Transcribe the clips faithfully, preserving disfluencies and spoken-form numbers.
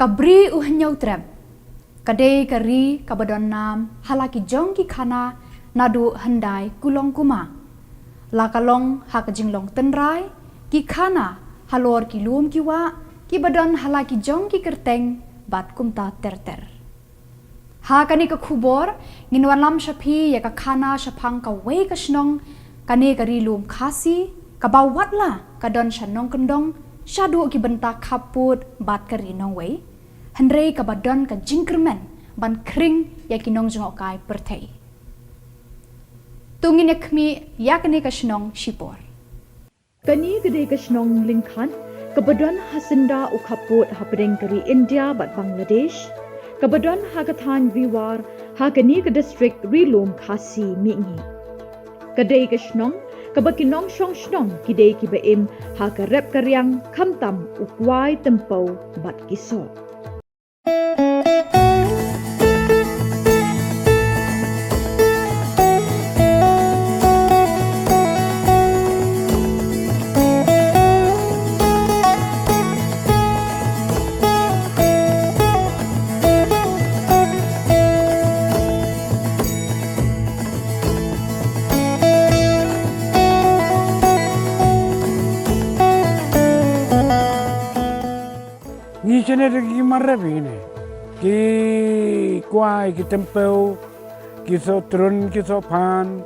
Ka Bri U Hynñiewtrep ka dei ka ri kaba don nam ha la ki jong ki khana naduh hyndai kulong kuma. La ka long ha ka jinglong tynrai, ki khana halor ki lum ki wah kiba don ha la ki jong ki kyrteng bad kumta ter ter. Ha kane ka khubor ngin wanlam sha phi ïa ka khana shaphang kawei ka shnong, kane ka ri lum Khasi kaba watla ka don sha nongkyndong shaduh ki bynta khappud bad ka ri nongwei, hynrei kaba don ka jingkyrmen ban khring ïa ki nongjngohkai pyrthei. To ngin ïa khmih ïa kane ka shnong shipor. Kane ka dei ka shnong Lyngkhat kaba don ha syndah u khappud hapdeng ka ri India bad Bangladesh, kaba don ha ka thaiñ Rewar, ha kane ka district ri lum Khasi mihngi. Ka dei ka shnong kaba ki nongshong shnong ki dei kiba im ha ka rep ka riang, khamtam u kwai tympew bad ki soh. Ngi shane te ki mar rep ïa kine. Ki kwai, ki tympew, ki soh trun, ki soh phan,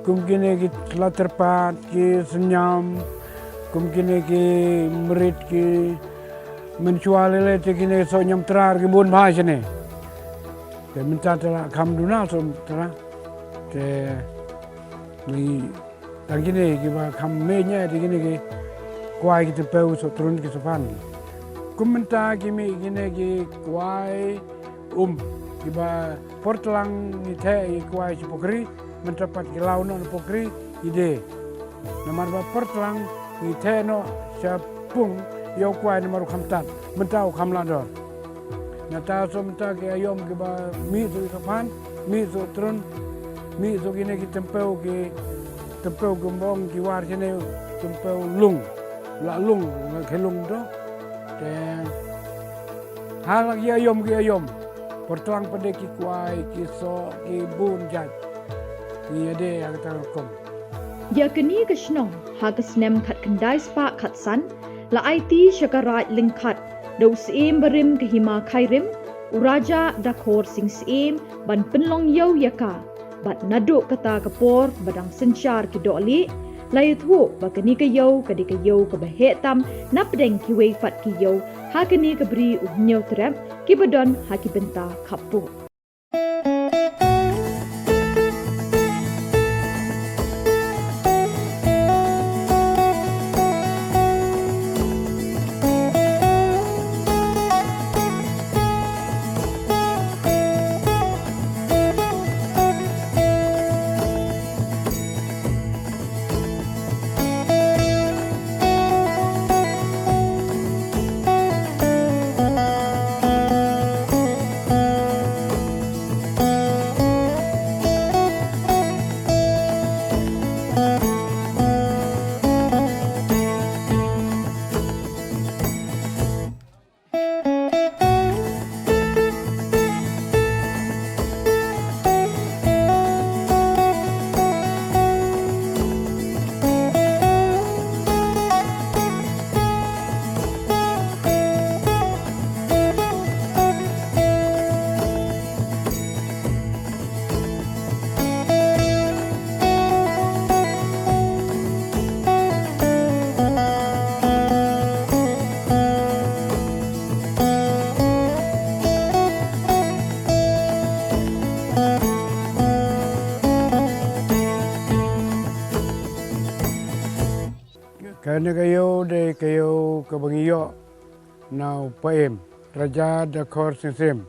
kum kine ki sla tyrpad, ki synñiam, kum kine ki mrit, ki mynshuwa lei lei te kine soh ñiamtrar ki bun bha shane. Te mynta te la kham duna soh trar. Te ngi Tang kine kiba kham mih ñiah te kine ki kwai, ki tympew, soh trun, ki soh phan. Kum mynta ki mih kine ki kwai um, kiba por tlang ngi theh ïa ki kwai sha pokri, mynta pat ki law noh na pokri, i de. Namar ba por tlang ngi theh noh sha pung ïa u kwai namar u kham tad, mynta u kham la dor. Nangta soh mynta ki aïom kiba mih soh ki soh phan, mih soh trun, mih soh kine ki tympew, ki tympew ki bong ki war shane, tympew lung, la lung, la khe lung to. Te ha la ki aïom ki aïom, por tlang pat de ki kwai, ki soh, ki bun jait. Ngi ïa de ha kata ka rukom. Ïa kane ka shnong ha ka snem khatkhyndai spah khatsan la aiti sha ka Raid Lyngkhat da u Syiem barim ka Hima Khyrim, u Raja Dakhor Sing Syiem, ban pynlong ïew ïa ka. Bad naduh kata ka por ba dang synshar ki dohlieh, la ïathuh ba kane ka ïew ka dei ka ïew kaba heh tam napdeng kiwei pat ki ïew ha kane ka Bri U Hynñiewtrep kiba don ha ki bynta khappud. Kane ka ïew dei ka ïew kaba ngi ïoh na u paiem Raja Dakhor Sing Syiem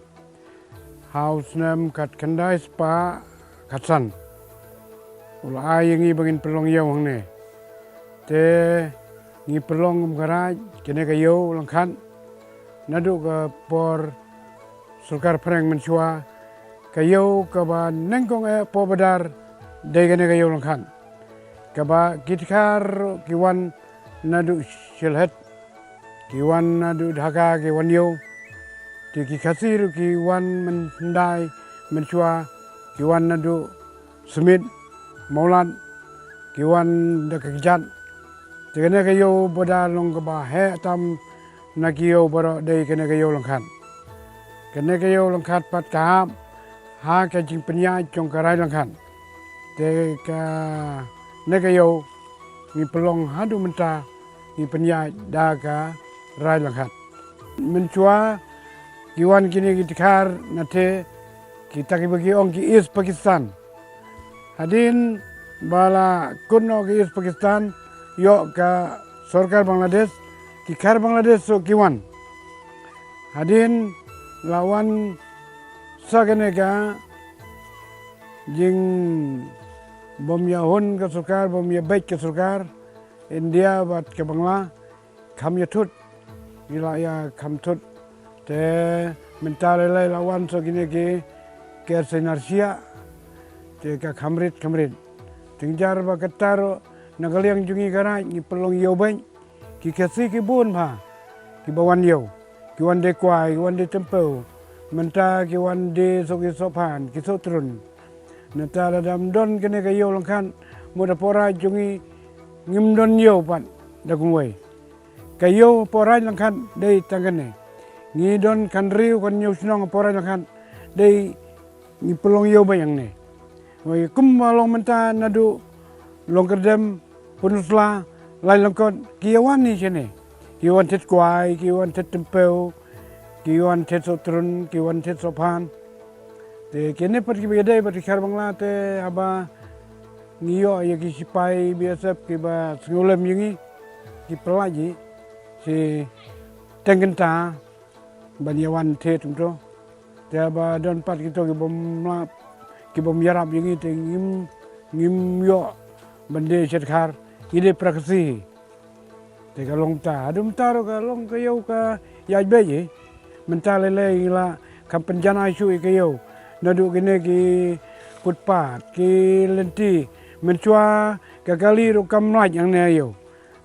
ha u snem khatkhyndai spah khatsan. U la ai ïa ngi ba ngin pynlong ïew hangne. Te ngi pynlong kum ka raid kane ka ïew Lyngkhat naduh ka por sorkar phareng mynshuwa. Ka ïew kaba nyngkong eh poh ba dar dei kane ka ïew Lyngkhat. Kaba ki dkhar ki wan naduh Sylhet, ki wan naduh Dhaka, ki wan ïew. Te ki Khasi ruh ki wan myndai mynshuwa, ki wan naduh Smit, Mawlad, ki wan da ka kjat. Te kane ka ïew Boda long kaba heh tam na ki ïew baroh dei kane ka ïew Langkhat. Kane ka ïew Langkhat pat ka hap ha ka jingpynïaid jong ka Raid Langkhat. Te kane ka ïew ngi pynlong haduh mynta ngi pynïaid da ka Raid Langkhat. Mynshuwa ki wan kine ki dkhar na te kita kiba ki ong ki East Pakistan. Hadien ba la kut noh ki East Pakistan, ïoh ka sorkar Bangladesh, ki khar Bangladesh ruh ki wan. Hadien la wan sa kane ka jingbym ïahun ka sorkar, bym ïabeit ka sorkar India bad ka Bangla, kham ïathut, ngi la ïa kham thut. Te mynta lei lei la wan sa kine ki ker sainar shiah. Te ka kham rit kham rit. Te ngi jar ba kata ruh na ka liang jong ngi ka Raid ngi pynlong ïew beit. Ki Khasi ki bun bha kiba wan ïew. Ki wan die kwai, ki wan die tympew. Mynta ki wan die soh ki sohphan, ki sohtrun. Nangta lada ym don kane ka ïew Langkhat, mut hapoh Raid jong ngi ngim don ïew pat da kumwei. Ka ïew hapoh Raid Langkhat dei tang kane. Ngi don khathynriew khathynñiew shnong hapoh Raid Langkhat, dei ngi pynlong ïew beit hangne. Wei kumba long mynta naduh Longkyrdem, Pynursla, Laitlangkot, ki ïa wan hi shane. Ki wan thied kwai, ki wan thied tympew, ki wan thied sohtrun, ki wan thied sohphan. Te kine pat kiba ïadei bad ki khar Bangla te haba ngi ïoh ïa ki shipai B S F kiba sngewlem ïa ngi, ki pyllait hi shi teng kynta ban ïa wan thied kumto. Te haba don pat kito kibym lah, kibym ïarap ïa ngi te ngim, ngim ïoh ban die sha dkhar, ngi die para Khasi hi. Te ka long ta, haduh mynta ruh ka long ka ïew ka ïaid beit hi. Mynta lei lei ngi la kham pynjanai shuh ïa ka ïew. Naduh kine ki footpath, ki lynti, mynshuwa ka kali ruh kam lait hangne ïew.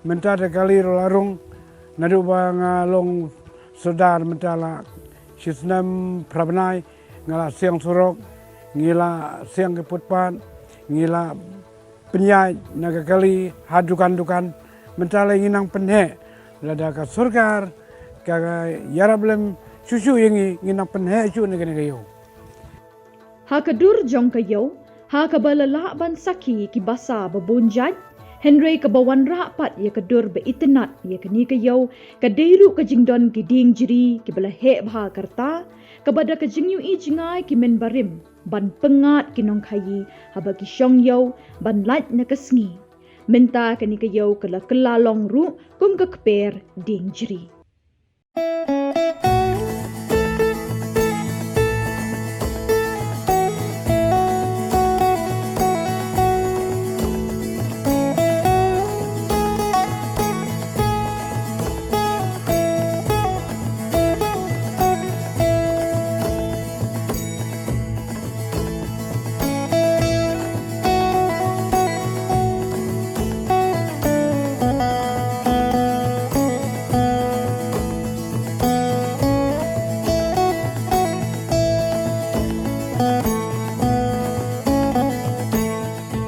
Mynta te kali ruh la rung, naduh ba nga long sordar mynta la shisnem phra bnai, nga la siang surok, ngi la siang ki footpath, ngi la pynïaid na ka kali ha dukan dukan. Mynta lei ngi nang pynheh, lada ka sorkar ka ïarap lem shuh shuh ïa ngi, ngi nang pynheh shuh na kane ka ïew. Ha ka dur jong ka ïew, ha kaba la lah ban sakhi ki basa ba bun jait, hynrei kaba wanrah pat ïa ka dur ba itynnad ïa kane ka ïew, ka dei ruh ka jingdon ki dieng jri kiba la heh bha ka rta, kaba da ka jingïohi jngai ki mynbarim ban pyngngad ki nongkhaïi haba ki shong ïew ban lait na ka sngi. Mynta kane ka ïew ka la kylla long ruh kum ka kper dieng jri.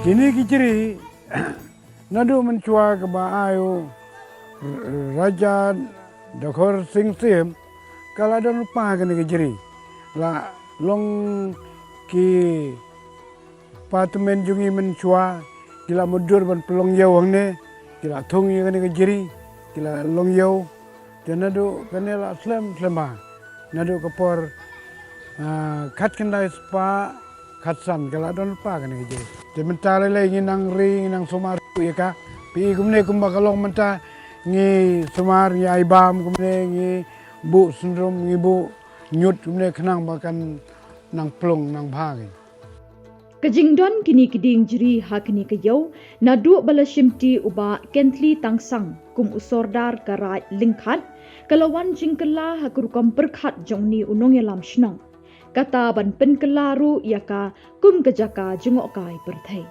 Kine ki jri naduh mynshuwa kaba ai u Raja Dakhor Sing Syiem, ka la don lypa kane ka jri. La long ki pa tymmen jong ngi mynshuwa ki la mutdur ban pynlong ïew hangne, ki la thung ïa kane ka jri, ki la long ïew. Te naduh kane la slem slem bha. Naduh ka por, ah, khatkhyndai spah khatsan ka la don lypa kane ka jri. Te mynta lei lei ngi nang ri, ngi nang sumar ïa ka. Phi i kumne kumba ka long mynta, ngi sumar, ngi ai bam kumne, ngi buh syndrum, ngi buh ñiut kumne khnang ba kan nang plung nang bha ki. Ka jingdon kine ki dieng jri ha kane ka ïew, naduh ba la shimti u Bah Kenthli Tangsang kum u sordar ka Raid Lyngkhat, ka la wan jingkylla ha ka rukom pyrkhat jong une u nongïalam shnong. Kata ban pynkylla ruh ïa ka kum ka jaka jngohkai pyrthei.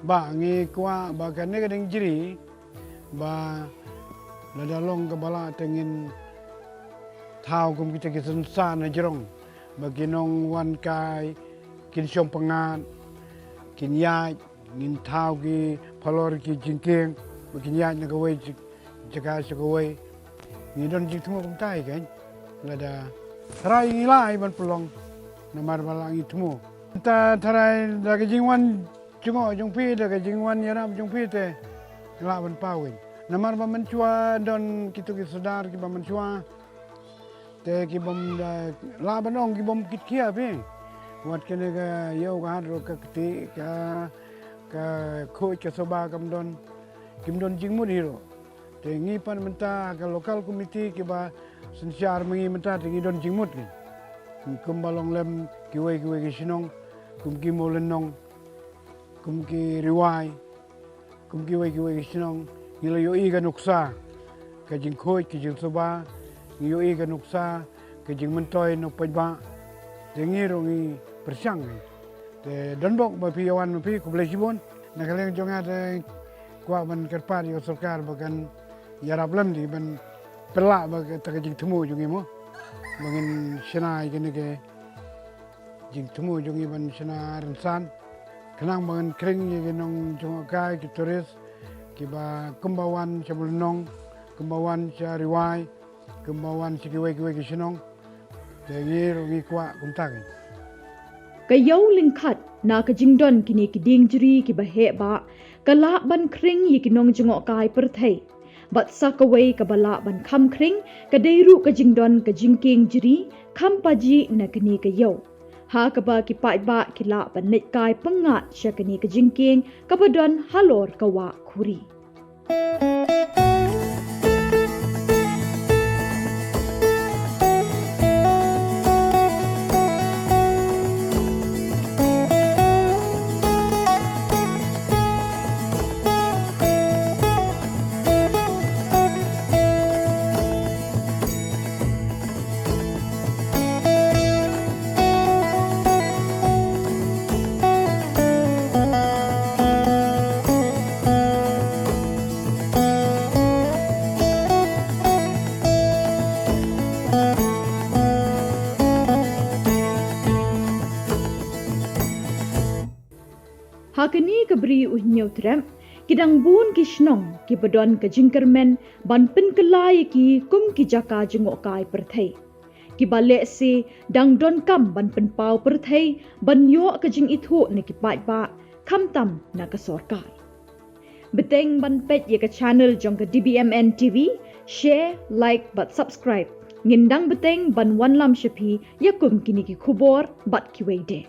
Ba ngi kwah ba kane ka dieng jri ba lada long kaba lah te ngin thaw kum kita ki synshar na jrong ba ki nongwan kai kin shong pyngngad, kin ïaid, ngin thaw ki phalor ki jingkieng ba kin ïaid na kawei jaka sha kawei. Ngi don jingthmu kumta hi kan. Lada tharai ngi lah ban pynlong namar ba lah ngi thmu. Ta tharai da ka jingwan jngoh jong phi, da ka jingwan ïarap jong phi te lah ban paw ïa. Namar ba mynshuwa don kito ki sordar kiba mynshuwa te ki bym da lah ban ong ki bym kit khia phi. Wat kane ka ïew ka hat ruh ka kti ka ka khuid ka soba kam don, kim don jingmut hi ruh. Te ngi pat mynta ka local committee kiba synshar ma ngi mynta te ngi don jingmut ngi. Kumba long lem kiwei kiwei ki shnong, kum ki Mawlynnong, kum ki Rwai, kum kiwei kiwei ki shnong, ngi la ïohi ka nuksa ka jingkhuid ka jingsoba, ngi ïohi ka nuksa ka jingmyntoi na u paidbah. Te ngi ruh ngi pyrshang ngi. Te don bok ba phi ïawan ma phi, khublei shibun. Na ka liang jong nga te kwah ban kyrpad ïa ka sorkar ba kan ïarap lem di ban pynlah ba kata ka jingthmu jong ngi mo. Ba ngin shna ïa kane ka jingthmu jong ngi ban shna rynsan. Khnang ba ngin khring ïa ki nongjngohkai ki tourist kiba kumba wan sha Mawlynnong, kumba wan sha Rwai, kumba wan sha kiwei kiwei ki shnong. Te ngi ruh ngi kwah kumta ngi. Ka ïew lyngkhat na ka jingdon kine ki dieng jri kiba heh bah ka lah ban khring ïa ki nongjngohkai pyrthei. Bad sa kawei kaba lah ban kham khring ka dei ruh ka jingdon ka jingkieng jri kham pajih na kane ka ïew. Ha kaba ki paidbah ki lah ban leit kai pyngngad sha kane ka jingkieng kaba don halor ka wah khuri. Ha kane ka Bri U Hynñiewtrep, ki dang bun ki shnong kiba don ka jingkyrmen ban pynkylla ïa ki kum ki jaka jngohkai pyrthei. Kiba lehse dang donkam ban pynpaw pyrthei ban ïoh ka jingithuh na ki paidbah, khamtam na ka sorkar. Bteng ban peit ïa ka channel jong ka D B M N T V, share, like bad subscribe. Ngin dang bteng ban wanlam sha phi ïa kum kine ki khubor bad kiwei de.